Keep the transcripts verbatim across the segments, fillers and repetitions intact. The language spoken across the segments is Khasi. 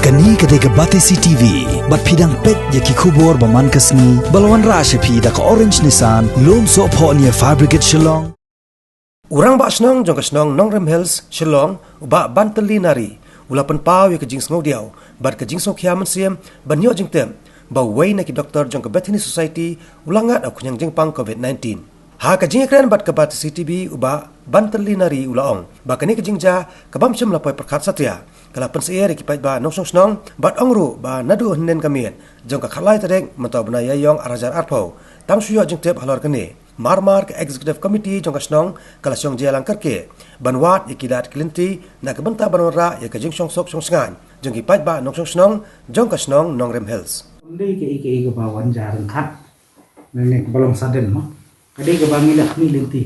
Kane ka dei ka Batesi T V, bad phi dang peit ïa ki khubor ba man ka sngi, ba la wanrah sha phi da ka Orange Nissan, Lumsohphoh near Fire Brigade Shillong. U Rangbah Shnong jong ka shnong Nongrim Hills, Shillong, u Bah Bantylli Nari, u la pynpaw ïa ka jingsngewdiaw bad ka jingsngewkhia mynsiem ban ïoh jingtip ba uwei na ki doktor jong ka Bethany Society u la ngat ïa u khñiang jingpang COVID nineteen. Ha ka jingïakren bad ka Batesi T V, u Bah Bantylli Nari u la ong ba kane ka jingjia ka bym shym la poi pyrkhat satia, ka la pynsyier ïa ki paidbah nongshong shnong bad ong ruh ba naduh hynnin ka miet jong ka khatlai tarik mynta u bnai Ïaïong arhajar arphew, tang shu ïoh jingtip halor kane. Mar mar ka Executive Committee jong ka shnong ka la shong jia lang kyrkieh ban wad ïa ki lad ki lynti na ka bynta ban wanrah ïa ka jingshong suk shong shngaiñ jong ki paidbah nongshong shnong jong ka shnong Nongrim Hills. Ym dei kaei kaei kaba wan jia ryngkat, ne kaba long sudden mo. Ka dei kaba ngi la khmih lynti.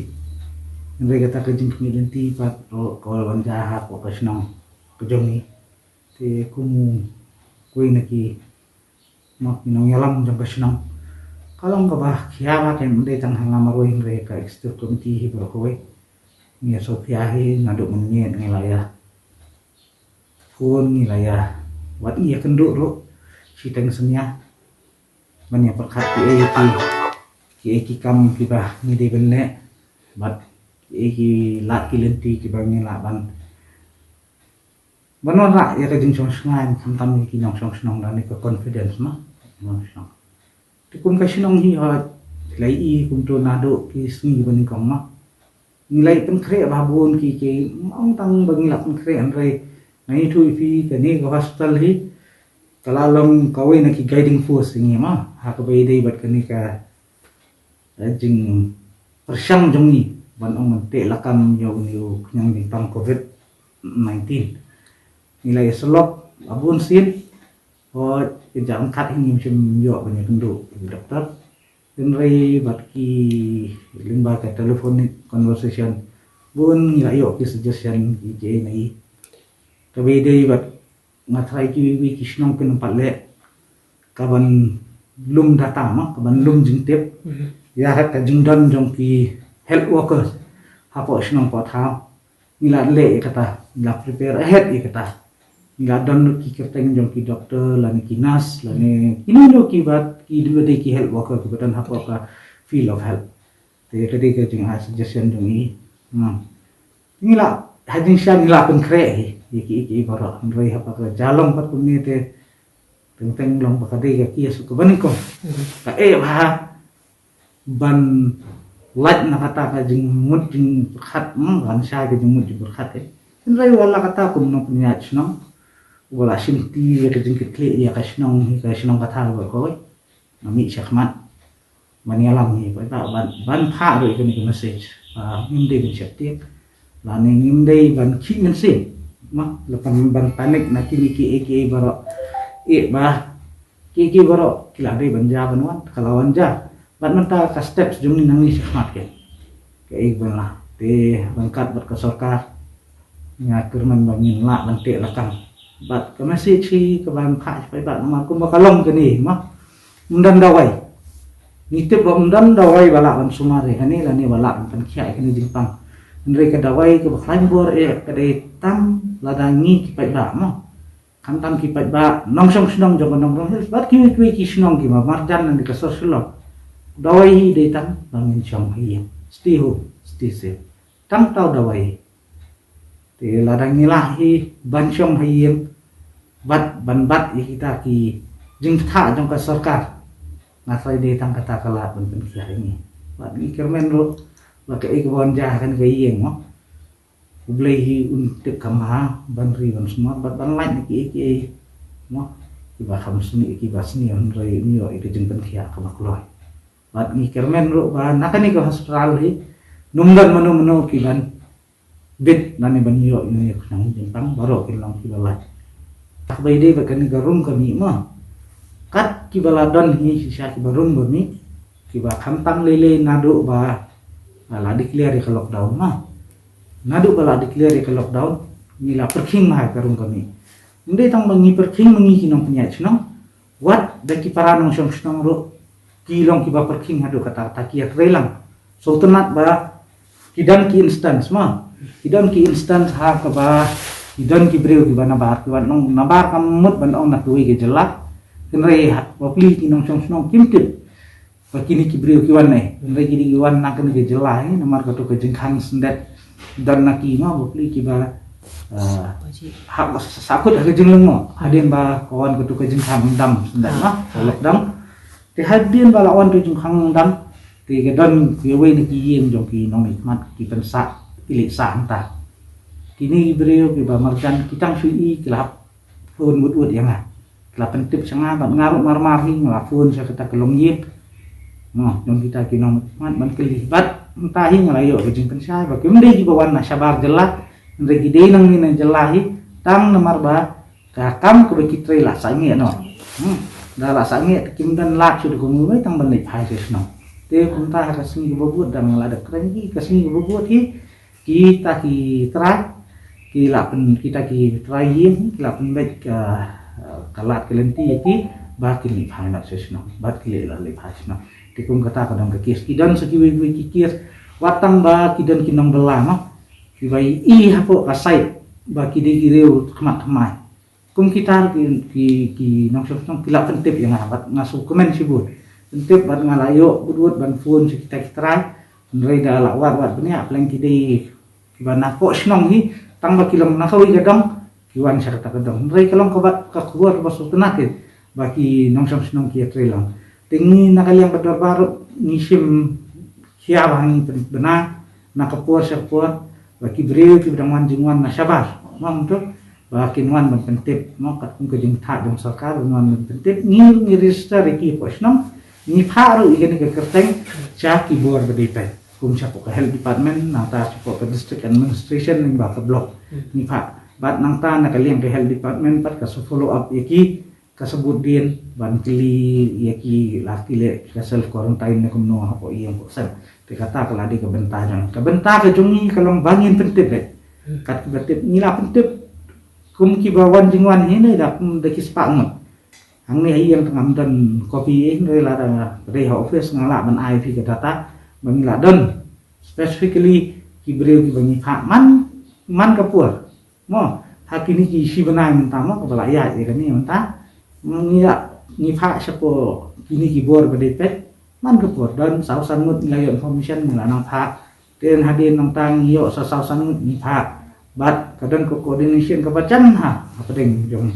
Hynrei kata ka jingkhmih lynti pat ruh ka wan jia hapoh ka shnong ka jong ngi. Te kum uwei na ki, mo, ki nongïalam jong ka shnong, ka long kaba khia ba ym dei tang ha nga marwei hynrei ka Executive Committee hi baroh kawei. Ngi ïa sngewkhia hi naduh mynmiet, ngi la ïa phone, ngi la ïa wad, ngi ïa kynduh ruh shiteng synñia ban ïa pyrkhat kiei ki, kiei ki kam kiba ngi dei ban leh bad kiei ki lad ki lynti kiba ngi lah ban ban wanrah ïa ka jingshong shngaiñ, khamtam ïa ki nongshong shnong lane ka confidence mo. Nongshong. Te kum ka shnong hi hoi, la i kumto naduh ki sngi ba nyngkong mo. Ngi la pynkhreh bha bun ki, ki, ym tang ba ngi la pynkhreh hynrei nga ïathuh ïa phi, kane ka hospital hi ka la long kawei na ki guiding force ïa ngi mo, ha kaba ïadei bad kane ka, eh, jingpyrshang jong ngi ban ong ban teh lakam ïa une u khñiang jingpang COVID nineteen. Ngi la ïasyllok bun sien, hooid, ka jingkhat hi ngim shym ïoh ban ïakynduh ïa ki doktor. Hynrei bad ki, lyngba ka telephonic conversation, bun ngi la ïoh ki suggestion ki jingïadei. Kaba ïadei bad nga tharai kiwei kiwei ki shnong kin ym pat leh kaban lum data mo, kaban lum jingtip ïa ka jingdon jong ki health workers hapoh shnong poh thaw. Ngi la leh ïa kata, ngi la prepare ahead ïa kata. Ngi la don ki kyrteng jong ki doktor lane ki nurse lane kino kino kiba, kiba dei ki health worker kiba don hapoh ka field of health. Te ka dei ka jing, ah, suggestion jong ngi. Hmm. Ngi la, ha jingshisha ngi la pynkhreh hi ïa ki, ïa ki baroh, hynrei haba ka jia long pat kumne te teng teng long ba ka dei ka case kaba nyngkong. Ka eh bha ban lait na kata ka jingmut jingpyrkhat, hmm, ban shai ka jingmut jingpyrkhat eh. Hynrei wat la kata kum nongpynïaid shnong, wat la shim ti ïa ka jingkitkhlieh ïa ka shnong hi, ka shnong ka thaw baroh kawei. Nga mih shakhmat ban ïalam hi, ba, ban, ban phah ruh ïa kane ka message ba ngim dei ban sheptieng lane ngim dei ban khih mynsiem, mo, lane ban panic na kine kiei kiei baroh. Eh, ba kiei kiei baroh ki la dei ban jia ban wan, ka la wan jia. Bad mynta ka steps jong ngi nangne shakhmat, ka, kaei ban lah, te ryngkat bad ka sorkar, nga kyrmen ba ngin lah ban teh lakam. Bad ka message hi kaban phah sha paidbah namar kumba ka long kane, mo, ym don dawai. Ngi tip ba ym don dawai ba lah ban sumar ïa kane lane ba lah ban pynkhiah ïa kane jingpang. Hynrei ka dawai kaba khlaiñ bor eh ka dei tang lada ngi ki paidbah, mo, khamtam ki paidbah nongshong shnong jong ka Nongrim Hills bad kiwei kiwei ki shnong kiba marjan na ka sor Shillong, dawai hi dei tang ba ngin shong ha ïing, stay home, stay safe. Tang uta u dawai. Te lada ngi lah hi ban shong ha ïing bad ban bat ïa kita ki jingbthah jong ka sorkar, nga tharai dei tang kata ka lah ban pynkhiah ïa ngi. Bad ngi kyrmen ruh ba kaei kaba wan jia ha kane ka ïing, mo, U Blei hi un tip kham bha ban ri ban sumar bad ban lait na kiei kiei, mo, kiba kham sniew, kiba sniew, hynrei un ïoh ïa ka jingpynkhiah kaba kloi. Bad ngi kyrmen ruh ba na kane ka hospital hi ym don mano mano kiban bit lane ban ïoh ïa une u khñiang jingpang, baroh kin long kiba lait. Kaba ïadei bad kane ka rum ka mih, mo, kat kiba la don hi shisha kiba rum ba mih, kiba khamtam lei lei naduh ba la declare ïa ka lockdown, mo. Naduh ba la declare ïa ka lockdown, ngi la pyrkhing bha ïa ka rum ka mih. Ym dei tang ba ngi pyrkhing ma ngi ki nongpynïaid shnong, wat da ki para nongshong shnong ruh ki long kiba pyrkhing haduh katta katta, ki ïatreilang. Sngewtynnat ba ki don ki instance, mo, ki don ki instance ha kaba Ki don ki briew kiba nabar, kiba ong nabar kam mut ban ong na kiwei ka jylla. Hynrei ha, bapli ki nongshong shnong kim tip ba kine ki briew ki wan ne. Hynrei kine ki wan na kane ka jylla hi, namar katu ka jingkhang syndet don na ki, mo, bapli kiba, ah, ha, sa, sakut ha ka jinglong, mo. Hadien ba ka wan katu ka jingkhang dam syndet, mo, ka lockdown. Te hadien ba la wan tu jingkhang dam, te ka don kiwei na ki ïing jong ki nongmihkhmat ki pynsah, ki leit sah hangta. Kine ki briew kiba marjan ki tang shu i, ki la hap phone wut wut ïa nga. Ki la pyntip sha nga, bad nga ruh mar mar hi nga la phone sha kata ka longïing, mo, jong kita ki nongmihkhmat ban kylli. Bad mynta hi nga la ïoh ka jingpynshai ba kim dei kiba wan na shabar jylla, hynrei ki dei nangne na jylla hi, tang namar ba ka kam kaba ki trei la sangeh, no. Hmm. Da la sangeh te kim don lad shuh da kumno, tang ban leit phai sha shnong. Te kumta ha ka sngi kaba bud, da nga la dep kren hi, ka sngi kaba bud hi, kita ki trai, ki la pyn, kita ki trai ïing, ki la pynbeit ka, ka lad ka lynti ïa ki, ba kin leit phai noh sha shnong, bad ki leit, la leit phai sha shnong. Te kum kata ka don ka case, ki don sa kiwei kiwei ki case, wat tang ba ki don ki nongbylla, mo, kiba i hapoh ka side ba ki dei ki riew khmat thymmai. Kum kita ki, ki, ki nongshong shnong ki la pyntip ïa nga, bad nga sngewkmen shibun. Pyntip bad nga la ïoh wut wut ban phone sha kita ki trai. Hynrei da la wad wad bniah, pleng ki dei kiba na poh shnong hi, tang ba ki long na kawei ka dong, ki wan sha kata ka dong. Hynrei ka long kaba, ka khubor kaba sngewtynnat hi ba ki nongshong shnong ki ïatrei lang. Te ngi na ka liang ka dorbar ngi shim khia ba ngi pyn-, bna na ka por sha ka por, ba ki briew kiba dang wan jingwan na shabar, mo, to, ba kin wan ban pyntip, mo, katkum ka jingthoh jong sorkar, ban wan ban pyntip. Ngi ruh ngi register ïa ki hapoh shnong, ngi phah ruh ïa kane ka kyrteng sha ki bor ba dei peit, kum shapoh ka health department, nangta shapoh ka district administration lyngba ka block. Hmm. Ngi phah, bad nangta na ka liang ka health department pat ka sa follow up ïa ki, ka sa bud dien ban kylli ïa ki, la ki leh ka self quarantine ne kumno hapoh ïing hapoh sem. Te kata ka la dei ka bynta jong, ka bynta ka jong ngi ka long ba ngin pyntip beit. Hmm. Kat kiba tip ngi la pyntip, kum kiba wan jingwan hi ne da, kum da ki spah ngut. Hangne ha ïing te ngam don copy, eh, hynrei lada dei ha office nga lah ban ai phi ka data ba ngi la don specifically ki briew kiba ngi phah man, man ka por. Mo, ha kine ki shi bnai mynta, mo, kaba la ïaid ïa kane mynta. Ngi la, ngi phah shapoh kine ki bor ba dei peit man ka por, don saw san ngut ngi la ïoh information, ngi la nang phah. Te hadien nangta ngi ïoh sa saw san ngut ngi phah. Bad ka don ka coordination kaba jan ha, hapdeng jong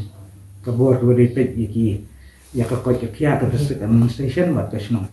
ka bor kaba dei peit ïa ki, ïa ka koit ka khiah ka district administration bad ka shnong.